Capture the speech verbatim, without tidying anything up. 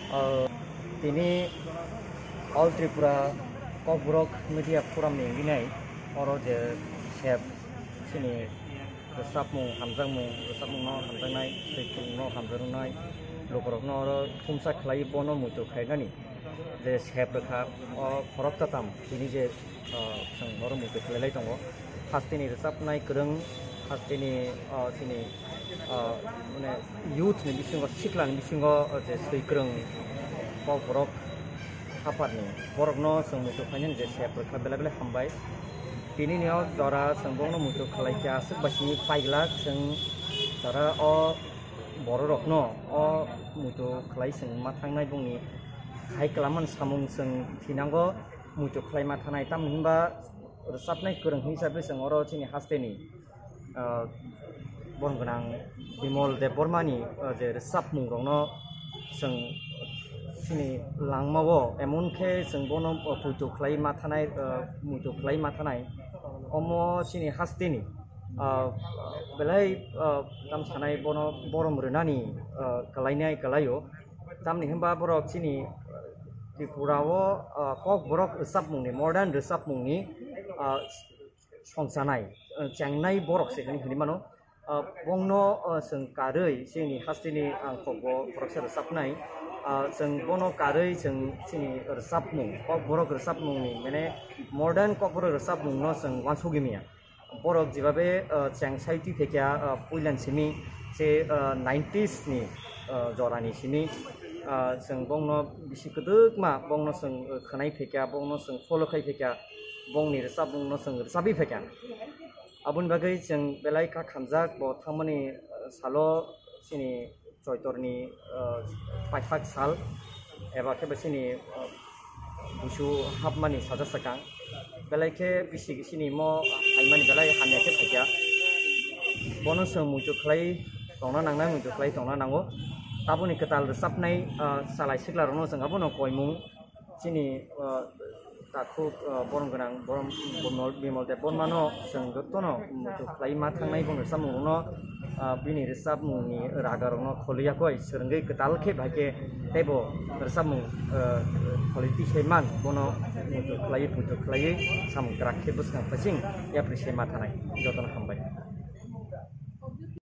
Ah, tini All Tripura Kokborok Media Forum ni wngwi nai oro je sep chini rwchapmung, hamjakmung, rwchapmung no hamjaknai, tei khulumung no hamjaknai, lukurok no oro thumsa khlai bono muitu khlainani je sep rwkha o khorok tatam tini je ah, chwng oro muitu khlailai tongo. Hasteni rwchapnai kwrwng, hasteni, ah, chini, ah, mane youth ni bisingo, sikla ni bisingo, ah, je swi kwrwng kokborok hapharni borokno chwng muitu khlainani je sep rwkha belai belai hambai. Tini ni o jora chwng bongno muitu khlai kha aswk bai simi pailak chwng jora o bororokno o muitu khlai chwng ma thangnai bongni hai kwlammani samung chwng thinango. Muitu khlai ma thanai, tamni hinba rwchapnai kwrwng hisabe chwng oro chini hasteni, ah, borong gwnang Bimol Debbarmani, ah, je rwchapmung rokno chwng chini langmao emon khe chwng bono, ah, muitu khlai ma thanai, ah, muitu khlai ma thanai. Omo chini hasteni, ah, belai, ah, tam sanai bono borom rwnani, ah, kwlainai kwlaio. Tamni hinba borok chini Tripura o, ah, kokborok rwchapmungni, modern rwchapmungni, ah, songchanai, ah, chengnai borok se hinwi hinwi mano. Ah, bongno, ah, chwng karwi chini hasteni ang kokbo khoroksa rwchapnai. Ah, chwng bono karwi chwng chini rwchapmung, kokborok rwchapmungni, mane modern kokborok rwchapmungno chwng uansugwi manya. Borok jebabe, ah, cheng sai twi phaikha, ah, puilan simi, se, ah, nineties ni, ah, jorani simi, ah, chwng bongno bisi kwdwkma, bongno chwng, ah, khwnai phaikha, bongno chwng follow khai phaikha, bongni rwchapmungno chwng rwchapwi phaikha. Aboni bagwi chwng belai kha khamjak, bo thangmani, ah, salo chini Choitorni, ah, paithak sal eba khe bo chini, ah, busu hapmani saja swkang. Belai khe bisi sini mo haimani belai hamya khe phaikha. Bono chwng muitu khlai tongna nangnai, muitu khlai tongna nango. Taboni kwtal rwchapnai, ah, chalai sikla rokno chwng abono koimung chini, ah, takhuk, ah, borom gwnang, borom Bimal, Bimal Debbarmano chwng jotono muitu khlai ma thangnai boni rwchapmung rokno, ah, bini rwchapmungni raga rokno kholiya koi swrwngwi kwtal khe bahai khe teibo rwchapmung, ah, kholi twi se man bono muitu khlai, muitu khlaiwi samung kwrak khe bwskang phaising yapri se ma thanai jotono hambai.